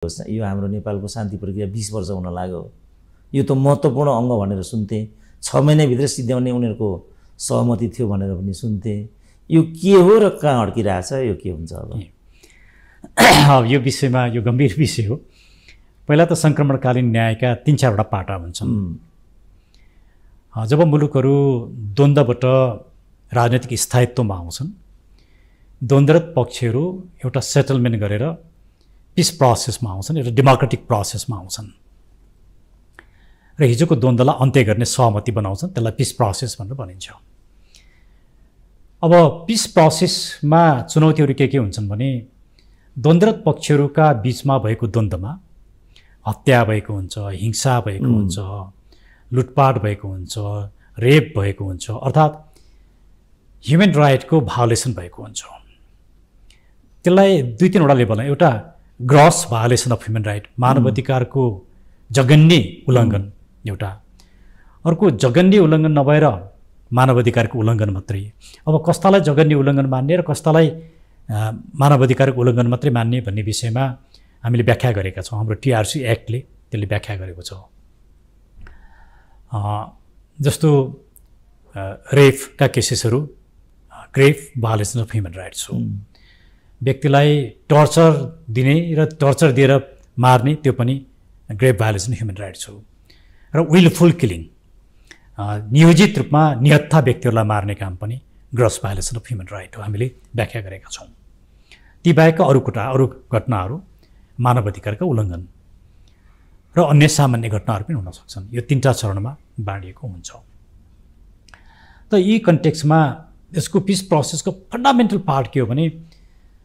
यो हाम्रो नेपालको शान्ति प्रक्रिया 20 वर्ष हुन लाग्यो, यो त महत्त्वपूर्ण अङ्ग भनेर सुन्थे, 6 महिनाभित्र सिद्ध्याउने उनीहरूको सहमति थियो भनेर पनि सुन्थे। यो के हो र कहाँ अड्किरहेछ, यो के हुन्छ अब? यो विषयमा यो गम्भीर विषय हो। पहिला त सङ्क्रमणकालीन न्यायका 3-4वटा पाटा हुन्छन्। जब मुलुकहरू द्वन्द्वबाट राजनैतिक स्थायित्वमा आउँछन्, द्वन्द्वरत पक्षहरू एउटा सेटलमेन्ट गरेर पिस प्रोसेसमा आउँछन्, एउटा डेमोक्रेटिक प्रोसेसमा आउँछन् र हिजोको द्वन्द्वलाई अन्त्य गर्ने सहमति बनाउँछन्, त्यसलाई पिस प्रोसेस भनेर भनिन्छ। अब पिस प्रोसेसमा चुनौतीहरू के हुन्छन् भने द्वन्द्वरत पक्षहरूका बिचमा भएको द्वन्द्वमा हत्या भएको हुन्छ, हिंसा भएको हुन्छ, लुटपाट भएको हुन्छ, रेप भएको हुन्छ, अर्थात् ह्युमन राइटको भायोलेसन भएको हुन्छ। त्यसलाई 2-3वटा लेभलमा, एउटा gross violation of human right, मानवाधिकारको जघन्य उल्लङ्घन एउटा, अर्को जघन्य उल्लङ्घन नभएर मानवाधिकारको उल्लङ्घन मात्रै। अब कस्तालाई जघन्य उल्लङ्घन मान्ने र कस्तालाई मानवाधिकारको उल्लङ्घन मात्रै मान्ने भन्ने विषयमा हामीले व्याख्या गरेका छौँ। हाम्रो TRC एक्टले त्यसले व्याख्या गरेको छ। जस्तो रेपका केसेसहरू grave violation of human rights हो। व्यक्तिलाई टर्चर दिने र टर्चर दिएर मार्ने त्यो पनि ग्रेभ भायोलेसन ह्युमन राइट्स हो। र विलफुल किलिङ, नियोजित रूपमा निहत्था व्यक्तिहरूलाई मार्ने काम पनि gross violation of human right हो, हामीले व्याख्या गरेका छौँ। ती बाहेकका अरू घटनाहरू मानवाधिकारका उल्लङ्घन र अन्य सामान्य घटनाहरू पनि हुन सक्छन्। यो 3टा चरणमा बाँडिएको हुन्छ। त यी कन्टेक्स्टमा यसको पिस प्रोसेसको फन्डामेन्टल पार्ट के हो भने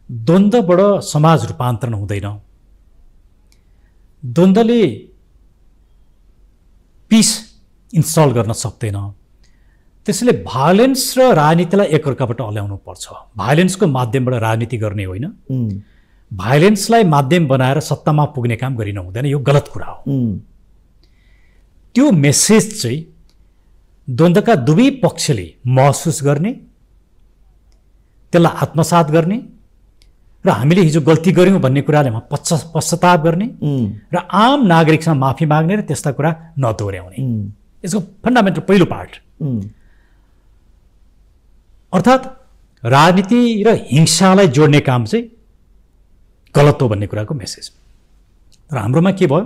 द्वन्द्वबाट समाज रूपान्तरण हुँदैन। द्वन्द्वले पिस इन्स्टल गर्न सक्दैन। त्यसैले भायोलेन्स र राजनीतिलाई एकअर्काबाट अल्याउनु पर्छ। भायोलेन्सको माध्यमबाट राजनीति गर्ने होइन, भायोलेन्सलाई माध्यम बनाएर सत्तामा पुग्ने काम गरिन हुँदैन। यो गलत कुरा हो। त्यो मेसेज चाहिँ द्वन्द्वका दुवै पक्षले महसुस गर्ने, त्यसलाई आत्मसात गर्ने र हामीले हिजो गल्ती गऱ्यौँ भन्ने कुराले पश्चाताप गर्ने र आम नागरिकसँग माफी माग्ने र त्यस्ता कुरा नदोहोऱ्याउने, यसको फन्डामेन्टल पहिलो पार्ट। अर्थात् राजनीति र हिंसालाई जोड्ने काम चाहिँ गलत हो भन्ने कुराको मेसेज। र हाम्रोमा के भयो,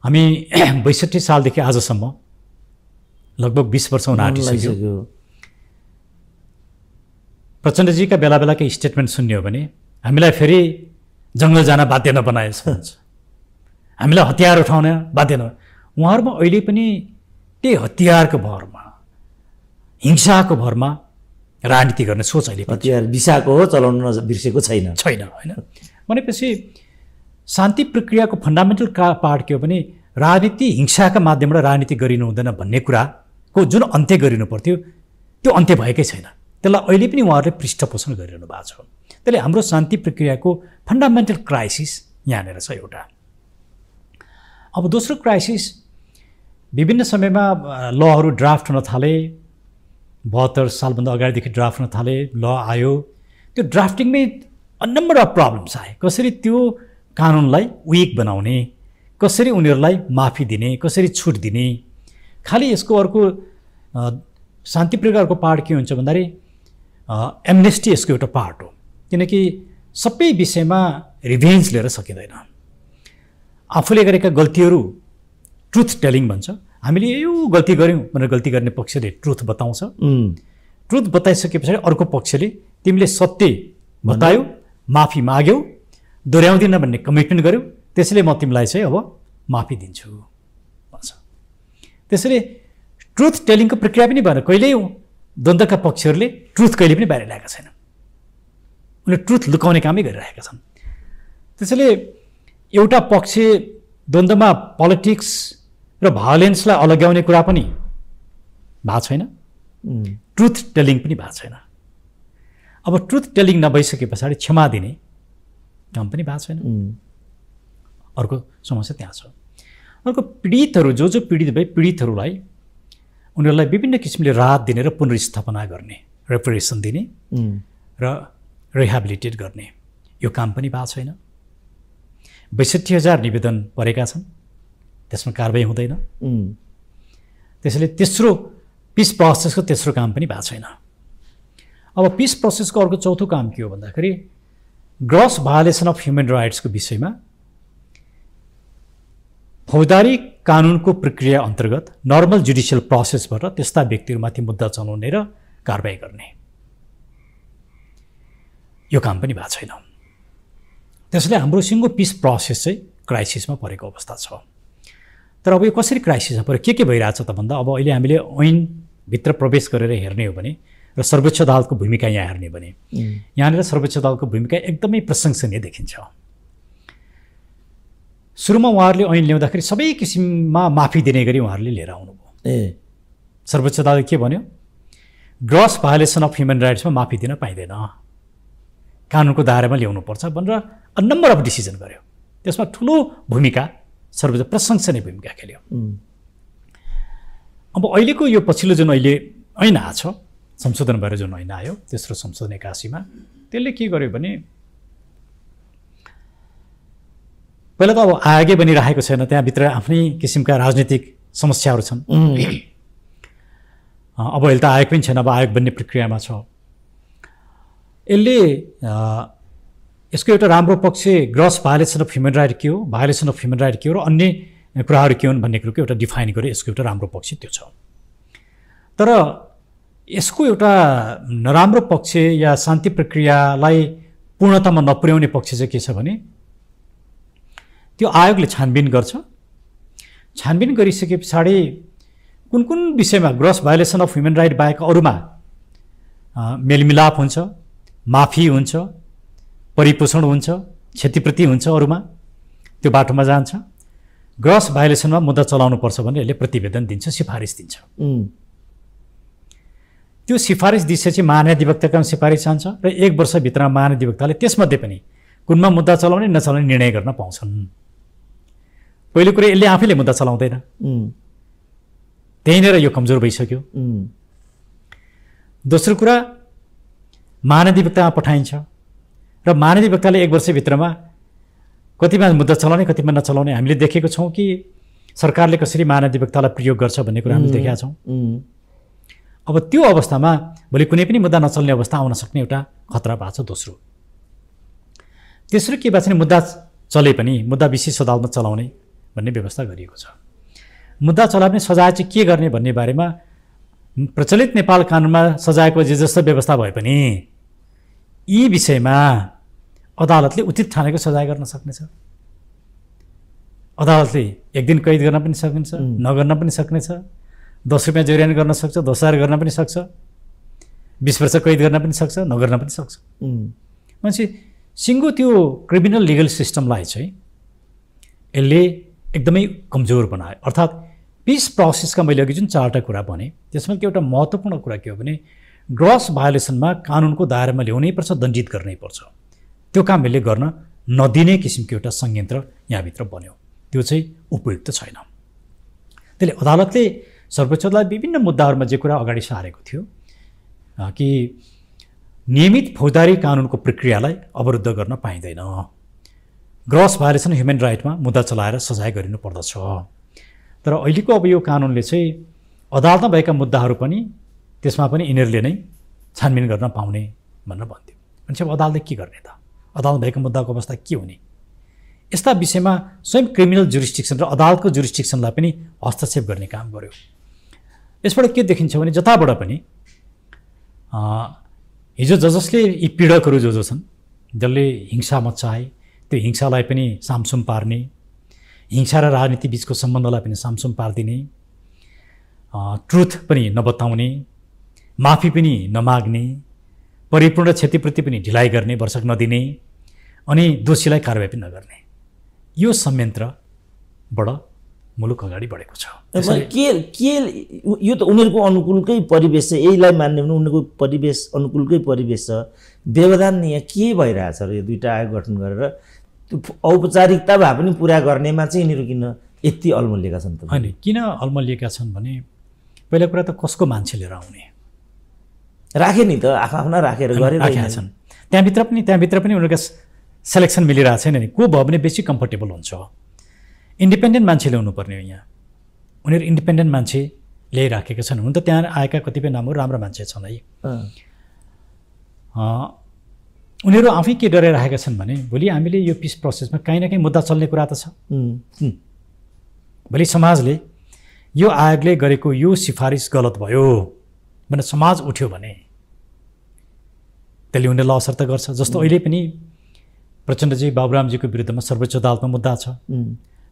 हामी 62 सालदेखि आजसम्म लगभग 20 वर्ष हुन आँटिसक्यो। प्रचण्डजीका बेला बेलाकै स्टेटमेन्ट सुन्ने हो भने हामीलाई फेरि जङ्गल जान बाध्य नबनाए जस्तो हुन्छ, हामीलाई हतियार उठाउन बाध्य न। उहाँहरूमा अहिले पनि त्यही हतियारको भरमा, हिंसाको भरमा राजनीति गर्ने सोच अहिले हतियार बिसाको हो, चलाउन बिर्सेको छैन होइन। भनेपछि शान्ति प्रक्रियाको फन्डामेन्टल पार्ट के हो भने राजनीति हिंसाका माध्यमबाट राजनीति गरिनु हुँदैन भन्ने कुराको जुन अन्त्य गरिनु पर्थ्यो त्यो अन्त्य भएकै छैन। त्यसलाई अहिले पनि उहाँहरूले पृष्ठपोषण गरिरहनु भएको छ। त्यसले हाम्रो शान्ति प्रक्रियाको फन्डामेन्टल क्राइसिस यहाँनिर छ एउटा। अब दोस्रो क्राइसिस, विभिन्न समयमा लहरू ड्राफ्ट हुन थाले, 72 सालभन्दा अगाडिदेखि ड्राफ्ट हुन थाले, ल आयो। त्यो ड्राफ्टिङमै अ नम्बर अफ प्रब्लम्स आए। कसरी त्यो कानुनलाई विक बनाउने, कसरी उनीहरूलाई माफी दिने, कसरी छुट दिने। खालि यसको अर्को शान्ति प्रक्रियाको पार्ट के हुन्छ भन्दाखेरि एमनेस्टी यसको एउटा पार्ट हो। किनकि सबै विषयमा रिभेन्ज लिएर सकिँदैन। आफूले गरेका गल्तीहरू ट्रुथ टेलिङ भन्छ। हामीले यो गल्ती गऱ्यौँ भनेर गल्ती गर्ने पक्षले ट्रुथ बताउँछ। ट्रुथ बताइसके पछाडि अर्को पक्षले तिमीले सत्य बतायौ, माफी माग्यौ, दोहोऱ्याउँदिन भन्ने कमिटमेन्ट गर्यौ, त्यसैले म तिमीलाई चाहिँ अब माफी दिन्छु भन्छ। त्यसैले ट्रुथ टेलिङको प्रक्रिया पनि भएन। कहिल्यै द्वन्द्वका पक्षहरूले ट्रुथ कहिले पनि बाहिर ल्याएका छैनन्। उनीहरूले ट्रुथ लुकाउने कामै गरिरहेका छन्। त्यसैले एउटा पक्ष द्वन्द्वमा पोलिटिक्स र भायोलेन्सलाई अलग्याउने कुरा पनि भएको छैन, ट्रुथ टेलिङ पनि भएको छैन। अब ट्रुथ टेलिङ नभइसके पछाडि क्षमा दिने काम पनि भएको छैन। अर्को समस्या त्यहाँ छ। अर्को पीडितहरू, जो पीडित भए पीडितहरूलाई उनीहरूलाई विभिन्न किसिमले राहत दिने र पुनर्स्थापना गर्ने, रेपरेसन दिने र रिहेबिलिटेट गर्ने, यो काम पनि भएको छैन। 62,000 निवेदन परेका छन्, त्यसमा कारबाही हुँदैन। त्यसैले तेस्रो पिस प्रोसेसको तेस्रो काम पनि भएको छैन। अब पिस प्रोसेसको अर्को चौथो काम के हो भन्दाखेरि ग्रस भायोलेसन अफ ह्युमन राइट्सको विषयमा फौजदारी कानुनको प्रक्रिया अन्तर्गत नर्मल जुडिसियल प्रोसेसबाट त्यस्ता व्यक्तिहरूमाथि मुद्दा चलाउने र कारबाही गर्ने यो काम पनि भएको छैन। त्यसैले हाम्रो सिङ्गो पिस प्रोसेस चाहिँ क्राइसिसमा परेको अवस्था छ। तर अब यो कसरी क्राइसिसमा पऱ्यो, के भइरहेछ त भन्दा अब अहिले हामीले ऐनभित्र प्रवेश गरेर हेर्ने हो भने र सर्वोच्च अदालतको भूमिका यहाँ हेर्ने हो भने यहाँनिर सर्वोच्च अदालतको भूमिका एकदमै प्रशंसनीय देखिन्छ। सुरुमा उहाँहरूले ऐन ल्याउँदाखेरि सबै किसिममा माफी दिने गरी उहाँहरूले लिएर आउनुभयो। सर्वोच्च अदालतले के भन्यो, ग्रस भायोलेसन अफ ह्युमन राइट्समा माफी दिन पाइँदैन, कानुनको दायरामा ल्याउनुपर्छ भनेर अ नम्बर अफ डिसिजन गर्यो। त्यसमा ठुलो भूमिका सर्वोच्च प्रशंसनीय भूमिका खेल्यो। अब अहिलेको यो पछिल्लो जुन अहिले ऐन आछ, संशोधन भएर जुन ऐन आयो तेस्रो संशोधन 81मा, त्यसले के गर्यो भने पहिला त अब आयोगै बनिरहेको छैन, त्यहाँभित्र आफ्नै किसिमका राजनीतिक समस्याहरू छन्। अब अहिले त आयोग पनि छैन, अब आयोग बन्ने प्रक्रियामा छ। यसले यसको एउटा राम्रो पक्ष gross violation of human right के हो, भायोलेसन अफ ह्युमन राइट के हो र अन्य कुराहरू के हुन् भन्ने कुरोको एउटा डिफाइन गर्यो। यसको एउटा राम्रो पक्ष त्यो छ। तर यसको एउटा नराम्रो पक्ष या शान्ति प्रक्रियालाई पूर्णतामा नपुर्याउने पक्ष चाहिँ के छ भने त्यो आयोगले छानबिन गर्छ। छानबिन गरिसके पछाडि कुन कुन विषयमा gross violation of human right बाहेक अरूमा मेलमिलाप हुन्छ, माफी हुन्छ, परिपोषण हुन्छ, क्षतिपूर्ति हुन्छ, अरूमा त्यो बाटोमा जान्छ। ग्रस भायोलेसनमा मुद्दा चलाउनुपर्छ भने यसले प्रतिवेदन दिन्छ, सिफारिस दिन्छ। त्यो सिफारिस दिएपछि महाधिवक्ताका सिफारिस जान्छ र 1 वर्षभित्र महाधिवक्ताले त्यसमध्ये पनि कुनमा मुद्दा चलाउने नचलाउने निर्णय गर्न पाउँछन्। पहिलो कुरा यसले आफैले मुद्दा चलाउँदैन, त्यहीँनिर यो कमजोर भइसक्यो। दोस्रो कुरा महाधिवक्तामा पठाइन्छ र महाधिवक्ताले 1 वर्षभित्रमा कतिमा मुद्दा चलाउने कतिमा नचलाउने हामीले देखेको छौँ कि सरकारले कसरी महाधिवक्तालाई प्रयोग गर्छ भन्ने कुरा हामीले देखेका छौँ। अब त्यो अवस्थामा भोलि कुनै पनि मुद्दा नचल्ने अवस्था आउन सक्ने एउटा खतरा भएको छ। दोस्रो तेस्रो के भएको छ भने मुद्दा चले पनि मुद्दा विशेष अदालतमा चलाउने भन्ने व्यवस्था गरिएको छ। मुद्दा चलाउने सजाय चाहिँ के गर्ने भन्ने बारेमा प्रचलित नेपाल कानुनमा सजायको जे जस्तो व्यवस्था भए पनि यी विषयमा अदालतले उचित ठानेको सजाय गर्न सक्नेछ। अदालतले 1 दिन कैद गर्न पनि सकिन्छ, नगर्न पनि सक्नेछ, 10 रुपियाँ जरिवाना गर्न सक्छ, 10,000 गर्न पनि सक्छ, 20 वर्ष कैद गर्न पनि सक्छ, नगर्न पनि सक्छ। मान्छे सिङ्गो त्यो क्रिमिनल लिगल सिस्टमलाई चाहिँ यसले एकदमै कमजोर बनायो। अर्थात् पिस प्रोसेसका मैले अघि जुन 4टा कुरा भने त्यसमा एउटा महत्त्वपूर्ण कुरा के हो भने ग्रस भायोलेसनमा कानुनको दायरामा ल्याउनै पर्छ, दण्डित गर्नै पर्छ। त्यो काम यसले गर्न नदिने किसिमको एउटा संयन्त्र यहाँभित्र बन्यो, त्यो चाहिँ उपयुक्त छैन। त्यसले अदालतले सर्वोच्च अदालत विभिन्न मुद्दाहरूमा जे कुरा अगाडि सारेको थियो कि नियमित फौजदारी कानुनको प्रक्रियालाई अवरुद्ध गर्न पाइँदैन, ग्रस भायोलेसन ह्युमन राइटमा मुद्दा चलाएर सजाय गरिनु पर्दछ। तर अहिलेको अब यो कानुनले चाहिँ अदालतमा भएका मुद्दाहरू पनि त्यसमा पनि यिनीहरूले नै छानबिन गर्न पाउने भनेर भन्थ्यो। अनि अब अदालतले के गर्ने त? अदालत भएका मुद्दाको अवस्था के हुने? यस्ता विषयमा स्वयं क्रिमिनल जुरिस्डिक्सन र अदालतको जुरिस्डिक्सनलाई पनि हस्तक्षेप गर्ने काम गर्यो। यसबाट के देखिन्छ भने जताबाट पनि हिजो जसले यी पीडकहरू जो छन्, जसले हिंसा मच्चाए त्यो हिंसालाई पनि सामसुम पार्ने, हिंसा र राजनीति बिचको सम्बन्धलाई पनि सामसुम पारिदिने, ट्रुथ पनि नबताउने, माफी पनि नमाग्ने, परिपूर्ण क्षतिपूर्ति पनि ढिलाइ गर्ने, वर्षक नदिने, अनि दोषीलाई कारबाही पनि नगर्ने, यो संयन्त्रबाट मुलुक अगाडि बढेको छ। के यो त उनीहरूको अनुकूलकै परिवेश छ, यहीलाई मान्ने भने उनीहरूको परिवेश अनुकूलकै परिवेश छ। व्यवधान यहाँ के भइरहेछ र यो 2टा आयोग गठन गरेर त्यो औपचारिकता भए पनि पुरा गर्नेमा चाहिँ यिनीहरू किन यति अल्मलिएका छन् त? होइन, किन अल्मलिएका छन् भने पहिला कुरा त कसको मान्छे लिएर आउने राखे नि त, आफ्ना राखेर गरेर राखेका छन्। त्यहाँभित्र पनि उनीहरूका सेलेक्सन मिलिरहेको छैन नि को भयो भने बेसी कम्फर्टेबल हुन्छ इन्डिपेन्डेन्ट मान्छे ल्याउनुपर्ने हो यहाँ उनीहरू इन्डिपेन्डेन्ट मान्छे ल्याइराखेका छन् हुन त त्यहाँ आएका कतिपय नामहरू राम्रा मान्छे छन् है उनीहरू आफै के डराइरहेका छन् भने भोलि हामीले यो पिस प्रोसेसमा काहीँ न काहीँ मुद्दा चल्ने कुरा त छ भोलि समाजले यो आयोगले गरेको यो सिफारिस गलत भयो भने समाज उठ्यो भने त्यसले उनीहरूलाई असर त गर्छ जस्तो अहिले पनि प्रचण्डजी बाबुरामजीको विरुद्धमा सर्वोच्च अदालतमा मुद्दा छ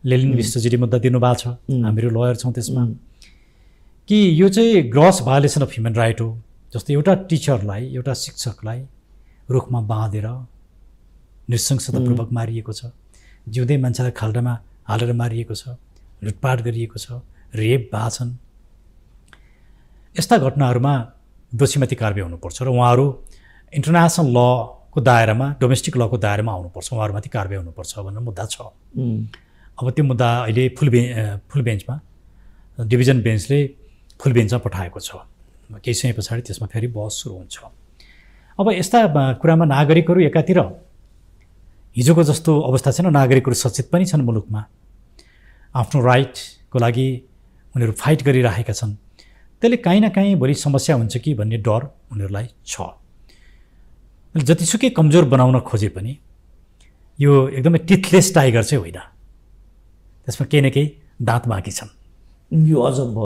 लेलिन विष्टजीले मुद्दा दिनुभएको छ हामीहरू लयर छौँ त्यसमा कि यो चाहिँ gross violation of human right हो जस्तो एउटा टिचरलाई एउटा शिक्षकलाई रुखमा बाँधेर नृशंसतापूर्वक मारिएको छ जिउँदै मान्छेलाई खाल्डामा हालेर मारिएको छ लुटपाट गरिएको छ रेप भएको छन् यस्ता घटनाहरूमा दोषीमाथि कारबाही हुनुपर्छ र उहाँहरू इन्टरनेसनल लको दायरामा डोमेस्टिक लको दायरामा आउनुपर्छ उहाँहरूमाथि कारबाही हुनुपर्छ भन्ने मुद्दा छ अब त्यो मुद्दा अहिले फुल बेन्चमा डिभिजन बेन्चले फुल बेन्चमा पठाएको छ केही समय पछाडि त्यसमा फेरि बहस सुरु हुन्छ अब यस्ता कुरामा नागरिकहरू एकातिर हिजोको जस्तो अवस्था छैन नागरिकहरू सचेत पनि छन् मुलुकमा आफ्नो राइटको लागि उनीहरू फाइट गरिरहेका छन् त्यसले काहीँ न काहीँ भोलि समस्या हुन्छ कि भन्ने डर उनीहरूलाई छ जतिसुकै कमजोर बनाउन खोजे पनि यो एकदमै टिथलेस टाइगर चाहिँ होइन त्यसमा केही न केही दाँत बाँकी छन् यो अझ